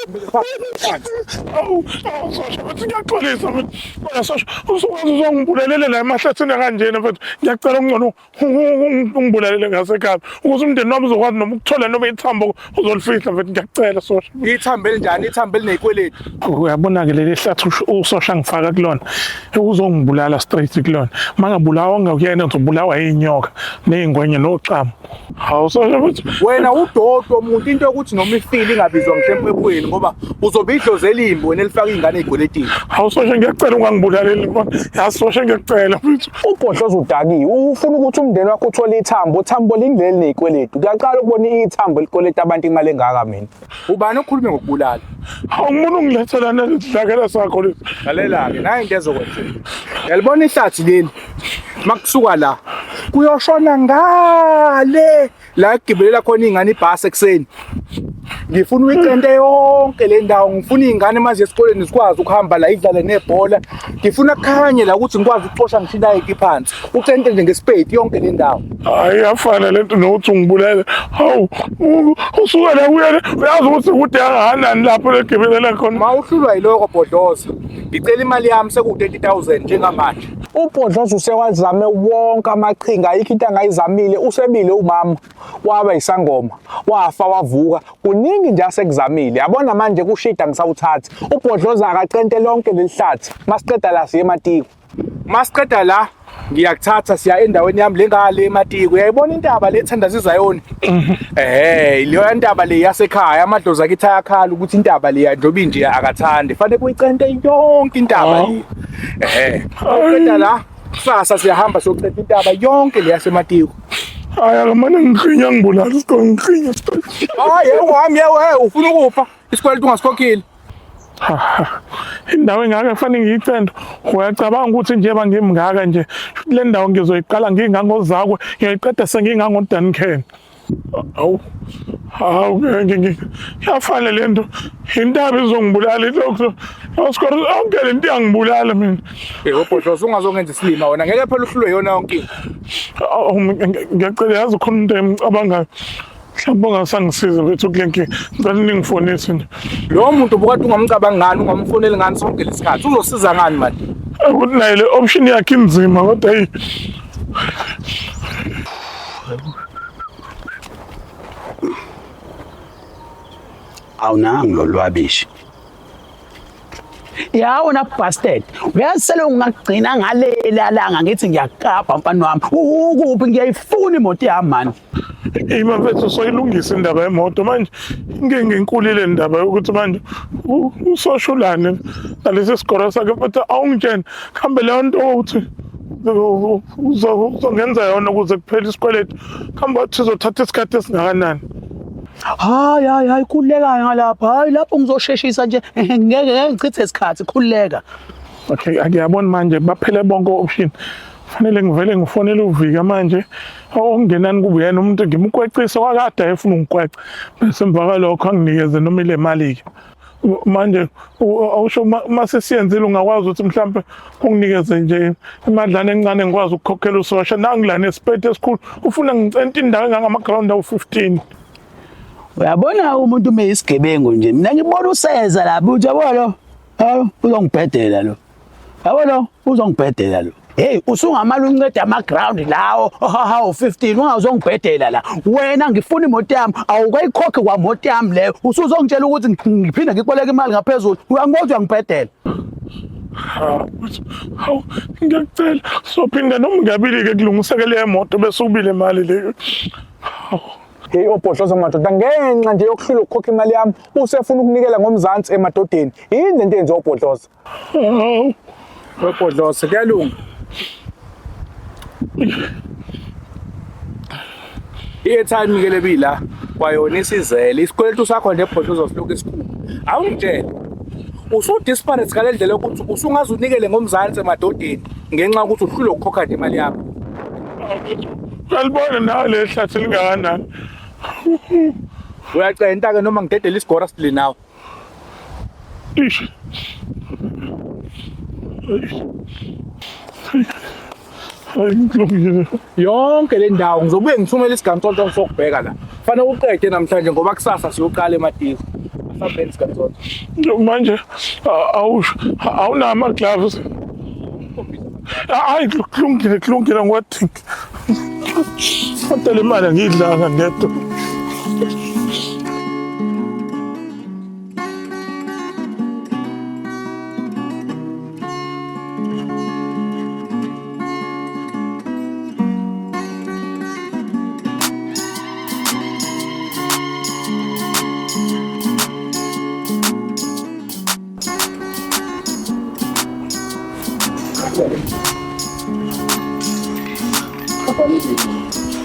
Awu, awu Sosha, mfethu ngiyaxolisa mfethu. Wena Sosha, usukwazi uzongibulalelela la emahlathini kanjena mfethu. Ngiyacela okungcono ungibulalele ngasekhaya ukuze umndeni wami uzokwazi noma ukuthola noma ithambo uzolifihla mfethu. Ngiyacela Sosha. Ithambo elinjani? Ithambo elinezikweletu. Uyabona-ke leli hlathi uSosha ngifaka kulona uzongibulala straight kulona. Mangabulawa ngakuyena ngizobulawa yinyoka ney'ngwenya noxamu. Hawu Sosha mfethu. Wena udoti womuntu into yokuthi noma ifile ingabizwa ngisho empephweni ngoba uzobe idlozi elimbi wena elifaka iy'ngane ey'kweletini. Hawu Sosha ngiyacela ungangibulaleli mfana. Yazi Sosha ngiyacela mfethu. Ubhodloza udakiwe ufuna ukuthi umndeni wakho uthole ithambo, thambo lingileli nezikweletu. Kuyaqala ukubona ithambo elikweleta abantu imali engaka mina. Ubani okhulume ngokubulala? Hawu ngibona ungilethela nalesi sakho lesi. Lalela-ke nayi into ezokwenzeka. Yalibona ihlathi leli makusuka la kuyoshona ngale la kugibelela khona iy'ngane ibhasi ekuseni. Ngifuna uyicente yonke le ndawo, ngifuna iy'ngane maze esikoleni zikwazi ukuhamba la idlale nebhola. Ngifuna kukhanye la ukuthi ngikwazi ukuxosha ngisho ilayiti phansi. Ucente nje ngesipedi yonke le ndawo. Hayi iyafana lento nokuthi ungibulele. Hawu usuka la kuya uyazi ukuthi kude kangakanani lapho legibelela khona. Ma uhlulwa yiloko Bhodloza. Ngicela imali yami seku-30,000 njengamanje. UBhodloza usewazame wonke amaqhinga, ayikho into angayizamile. Usebile umama waba isangoma, wafa wavuka. Kuningi nje asekuzamile. Yabona manje kushida ngisawuthatha. UBhodloza akacente lonke leli hlathi. Masiqeda la siye eMatiko. Masiqeda la ngiyakuthatha siya endaweni yami lengale eMatiko. Uyayibona intaba le ethandaza iZayoni? Ehhe, leyo ntaba le yasekhaya amadlozi akithi ayakhala ukuthi intaba le njengoba inje akathandi. Fanele kuyicente yonke intaba le. Ehhe. Uqeda la kusasa siyahamba siyocenta intaba yonke le yaseMatiko. Hayi akamane ngiklinya ngibulala isikole ngiklinya. Hayi wami yewe ufuna ukufa isikweletu ungasikhokhile. Indawo engaka kufanele ngiyicente. Uyacabanga ukuthi njengoba ngimngaka nje le ndawo ngizoyiqala ngingangozakwe ngiyoyiqeda sengingangoDuncan. Hawu hawu ngiyafana le nto intaba izongibulala ilokhu Oscar yonke le nto iyangibulala mina. Yebo Bhodloza ungazongenza isilima wena ngeke phela uhlulwe yona yonke into. Ngiyacela yazi khona into engicabangayo. Mhlawumbe ungasangisiza mfethu kule nkinga. Ngicela ningifonise nje. Lowo muntu ubukade ungamcabangi ngani ungamfoneli ngani sonke lesikhathi uzosiza ngani manje? Ukuthi naye le option yakhe inzima kodwa hey. Awunangi lo lwabishi. Ya wena bastard. Uyazi sele ungagcina ngalela langa ngithi ngiyakapa mfana wami. Ukuphi ngiyayifuna imoto yami mani. Ima mfethu soyilungisa indaba yemoto manje inkinga inkulu ile ndaba yokuthi manje usoshulane nalesi sigoro sakhe mfethu awungitshene kuhambe leyo nto ukuthi uzongenza yona ukuze kuphele isikweletu kuhambe wathi uzothatha isikhathi esingakanani. Hayi hayi hayi khululeka ngalapha. Hayi lapho ngizosheshisa nje ngeke ngeke ngichithe isikhathi khululeka. Okay, akuyabona manje baphele bonke option. Fanele ngivele ngifonele uVika manje okungenani kube uyena umuntu ngimkwecise kwakade ayefuna ungikwece bese emva kwalokho anginikeze noma ile mali-ke manje awusho uma sesiyenzile ungakwazi ukuthi mhlampe unginikeze nje imadlana encane ngikwazi ukukhokhela usosha nangila nesipeti esikhulu ufuna ngicente indawo engangama-ground awu-15. Uyabona umuntu uma isigebengu nje mina ngibona useza lapha uthi yabo lo hawu uzongibhedela lo yabo lo uzongibhedela lo. Hey usungamane uncede ama ground lawo hawu 15 ungazongibhedela la wena ngifuna imoto yami awukayikhokhe kwamoto yami leyo usuzongitshela ukuthi ngiphinde ngikuboleke imali ngaphezulu uyangibona uyangibhedela. Hawu ngiyakucela sophinda noma ngiyabili-ke kulungiseke le moto bese ubile imali le. Hawu. Hey obhodloza madoda ngenxa nje yokuhlula ukukhokha imali yami usefuna ukunikela ngomzansi emadodeni. Yini lento yenziwa obhodloza? Hawu. Webhodloza kuyalunga. I-airtime ke lebila kwayona isizele isikweletu sakho nje bhodloza silokhu esikhulu. Awungitshele. Usu-desperate ngale ndlela yokuthi usungaze unikele ngomzansi emadodeni ngenxa yokuthi uhlulwe ukukhokha nje imali yakho. Uyalibona nawe le hlathi lingakanani. Uyacenta ke noma ngidedele isigora sidile nawe. Eish. Eish. Hayi ngilungile. Yonke le ndawo ngizobuye ngithumele isigantsonto sokubheka la. Fanele uqede namhlanje ngoba kusasa siyoqala eMatiko. Asambeni sikanzonzo. Manje awusho awunawo ama-gloves. Hayi kulungile kulungile ngiwadinga. Kodwa le mali angiyidlanga ngedwa.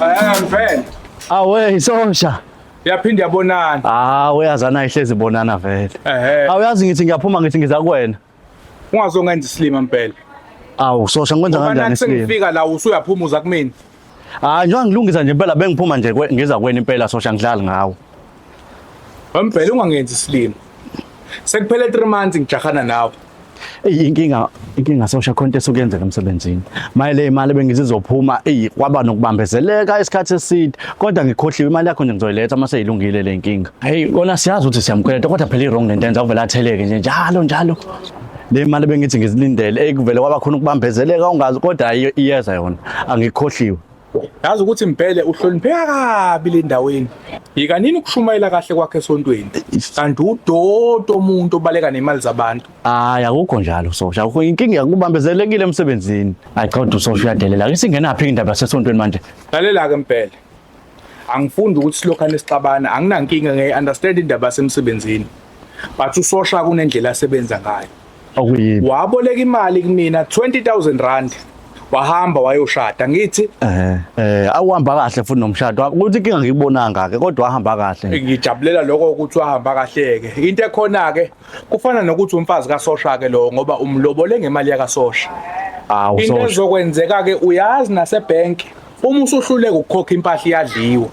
Eh mfene. Awe isosha. Yaphinde yabonana. Ah uyazana ihlezi bonana vele. Ehhe. Awuyazi ngithi ngiyaphuma ngithi ngiza kuwena. Ungazongenza isilima mpela. Awu sosha ngikwenza Ngoba kanjani nathi isilima? sengifika la usuyaphumuza kumina. Hayi njengoba ngilungisa nje impela bengiphuma nje ngiza kuwena impela sosha ngidlali ngawe. Mpela ungangenzi isilima. Sekuphele 3 months ngijahana nawe. Eyi inkinga sosha khona into esukuyenzeka emsebenzini. Maye le imali bengizizophuma eyi kwaba nokubambezeleka isikhathi eside kodwa ngikhohliwe imali yakho nje ngizoyiletha uma seyilungile le nkinga. Hey kona siyazi ukuthi siyamkweleta kodwa phela i-wrong lento enza uvele atheleke nje njalo njalo. Le mali bengithi ngizilindele eyi kuvele kwaba khona ukubambezeleka ungazi kodwa iyeza yona angikhohliwe. Yazi ukuthi Mbhele uhlonipheka kabi le ndaweni. Yikanini ukushumayela kahle kwakhe esontweni. Kanti udodo umuntu obaleka nemali zabantu. Hayi akukho njalo sosha akukho inkinga yakubambezelekile emsebenzini. Hayi cha kodwa usosha uyadelela ake singenaphi indaba yasesontweni manje. Lalela ke Mbhele. Angifundi ukuthi silokhane sixabana, anginankinga ngiyi understand indaba yasemsebenzini. But usosha kunendlela asebenza ngayo. Okuyini? Waboleka imali kumina 20000 rand. Wahamba wayoshada ngithi Awuhamba kahle futhi nomshado. Ukuthi inkinga ngikubonanga ke kodwa wahamba kahle. Ngijabulela lokho ukuthi wahamba kahle ke. Into ekhona ke kufana nokuthi umfazi kaSosha ke lo ngoba umlobole ngemali yakasosha. Awu Into Sosha. ezokwenzeka ke uyazi nasebank uma usuhluleka ukukhokha impahla iyadliwa.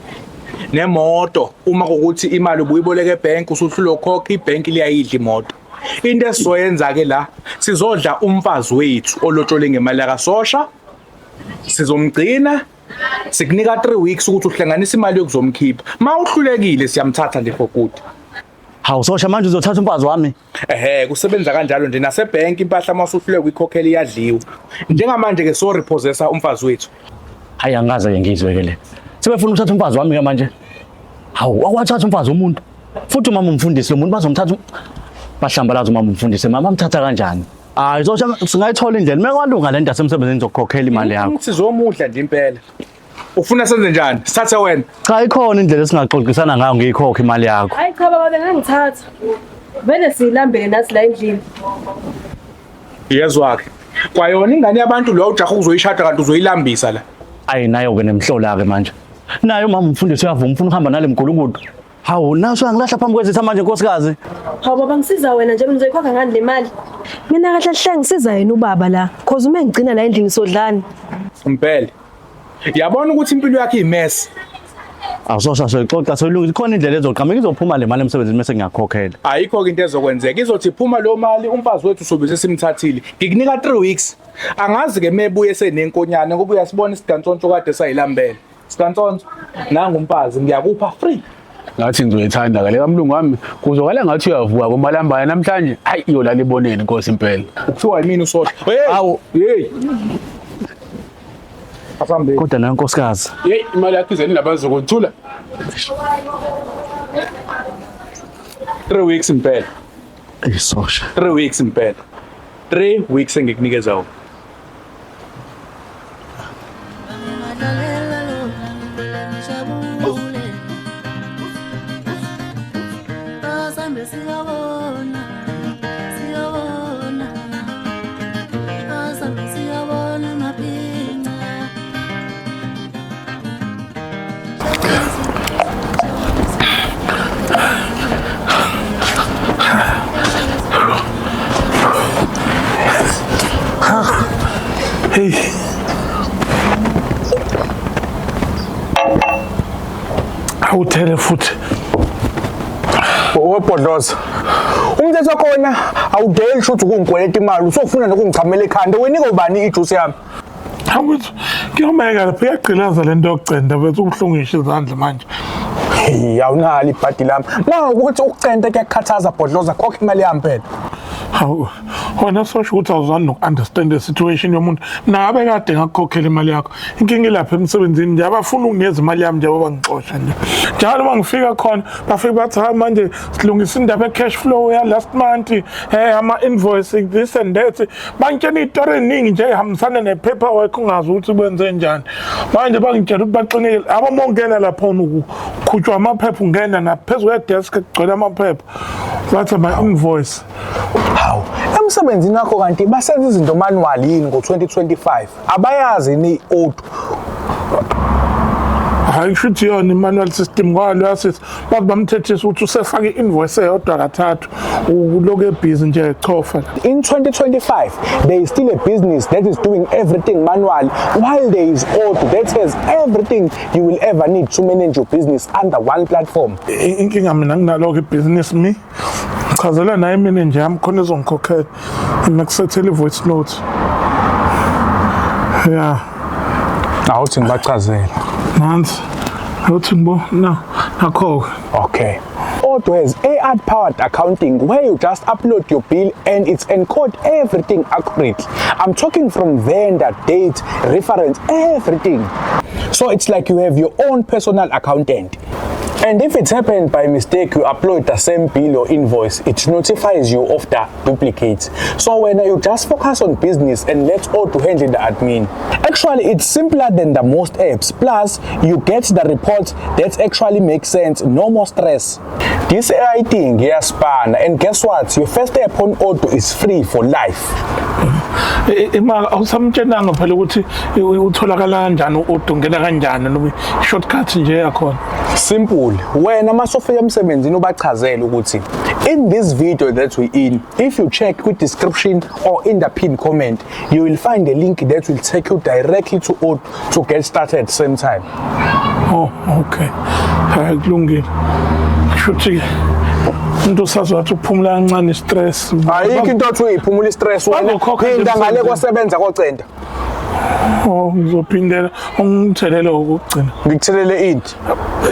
Nemoto uma kukuthi imali ubuyiboleka ebank usuhluleka ukukhokha ibank liyayidla imoto. Into esizoyenza ke la sizodla umfazi wethu olotshole ngemali yakasosha. Sizomgcina sikunika 3 weeks ukuthi uhlanganise imali yokuzomkhipha. Mawuhlulekile siyamthatha nje for good. Hawu Sosha manje uzothatha umfazi wami. Ehhe kusebenza kanjalo nje nasebank impahla mawusuhluleka ukuyikhokhela iyadliwa. Njengamanje ke so repossessa umfazi wethu. Hayi angikaze ke ngizwe ke le. Sebefuna ukuthatha umfazi wami ke manje. Hawu wakwathatha umfazi womuntu. Futhi umama umfundisi lo muntu bazomthatha bahlambalaza umama umfundisi mama amthatha kanjani? Hayi Sosha singayithola indlela. Mekwalunga le nto yasemsebenzini ngizokukhokhela imali yakho. Sizomudla nje impela. Ufuna senze njani? Sithathe wena. Cha ikhona indlela esingaxoxisana ngayo ngiyikhokhe imali yakho. Hayi cha baba bengangithatha. Vele silambele nathi la endlini. Yezwa ke. Kwayona ingane yabantu lo ujaha uzoyishada kanti uzoyilambisa la. Ayi nayo ke nemhlola ke manje. Nayo umama umfundisi uyavuma ufuna ukuhamba nale mgulukudu. Hawu naso angilahla phambi kwezitha manje nkosikazi. Hawu baba ngisiza wena nje ngizoyikhokha ngani le mali? Mina kahle hle ngisiza yena ubaba la. Cause uma ngigcina la endlini sodlani. Mpele. Yabona ukuthi impilo yakhe iyimess. Awusosha soyixoxa soyilungisa ikhona indlela ezoqhamuka izophuma le mali emsebenzini mase ngiyakhokhela. Ayikho ke into ezokwenzeka. Izothi phuma lo mali umfazi wethu sobe sesimthathile. Ngikunika 3 weeks. Angazi ke mebuye senenkonyane ngoba uyasibona isigantsontsho kade sayilambele. Sigantsontsho nangu umfazi ngiyakupha free. Ngathi ngizoyithanda ke le kamlungu wami kuzwakala ngathi uyavuka kumalambane namhlanje. Hayi iyolala iboneni inkosi impela. Kuthiwa yimina usosha. Hey. Awu. Hey. Asambe. Kodwa nayo nkosikazi. Hey imali yakho izeni labazokuthula. 3 weeks impela. Isosha. 3 weeks impela. 3 weeks engikunikeza wona. Hey. Awuthele futhi. Webhodloza. Umthetho khona awudeli shuthi ukungikweleta imali usofuna nokungichamela ekhanda wenika ubani ijuice yami. Awuthi kuyomeka lapha iyagqilaza lento yokugcenda bese ubuhlungu ngisho izandla manje. Hey, awunalo ibhadi lami. Mawukuthi ukucenta kuyakukhathaza bhodloza khokha imali yami phela. Hawu, wena sosho ukuthi awuzwani noku-understand the situation yomuntu. Nabe kade ngakukhokhela imali yakho. Inkinga ilapha emsebenzini nje abafuna ukunginikeza imali yami nje bangixosha nje. Njalo uma ngifika khona bafike bathi hayi manje silungisa indaba ye-cash flow ya last month, eh ama-invoice this and that. Bangitshela iy'tori ey'ningi nje ey'hambisana ne-paperwork ungazi ukuthi kwenze njani. Manje bangitshela ukuthi baxinekile. Abo uma ungena lapha ukhutshwa amaphepha ungena naphezu kwe-desk kugcwele amaphepha. Bathi ama-invoice. Hawu, emsebenzini wakho kanti basenza izinto manual yini ngo-2025? Abayazi yini i-Odoo? Hayi kusho ukuthi yona i-manual system kwalo yasisi bathi bamthethisa ukuthi usefake i-invoice eyodwa kathathu uloku ebhizi nje echofa. In 2025, there is still a business that is doing everything manually while there is Odoo that has everything you will ever need to manage your business under one platform. Inkinga mina nginalokho ibhizinisi mi chazela naye mina nje yami khona ezongikhokhela ngikusethela i-voice note ya. Awuthi ngibachazele. Nansi awuthi ngibo na nakho-ke. Okay. Odoo has AI-powered accounting where you just upload your bill and it's encode everything accurately. I'm talking from vendor, date, reference, everything. So it's like you have your own personal accountant. And if it's happened by mistake, you upload the same bill or invoice, it notifies you of the duplicates. So when you just focus on business and let Odoo handle the admin. Actually, it's simpler than the most apps. Plus, you get the reports that actually make sense, no more stress. This AI thing, iyaspana. And guess what? Your first app on Odoo is free for life. Imali awusamtshenanga phela ukuthi utholakala kanjani u-Odoo, ungena kanjani noma i-shortcut nje yakhona. Simple. Wena masofika emsebenzini ubachazele ukuthi in this video that we in, if you check with description or in the pin comment, you will find a link that will take you directly to Odoo to get started same time. Oh, okay. Hayi kulungile. Kusho ukuthi umuntu usazothi ukuphumula kancane stress. Ayikho into othi uyiphumula i-stress wena. Bazokhokha nje Phinda ngale emsebenzini. kosebenza kocenta. Oh, ngizophindela ungithelele okugcina. Ngikuthelele ini?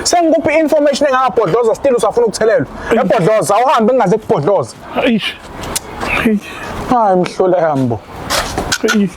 Sengikuphi i-information engakabhodloza still usafuna ukuthelelwa? Yabhodloza, awuhambe ngingaze kubhodloza. Eish. Eish. Hayi mhlola yambo. Eish.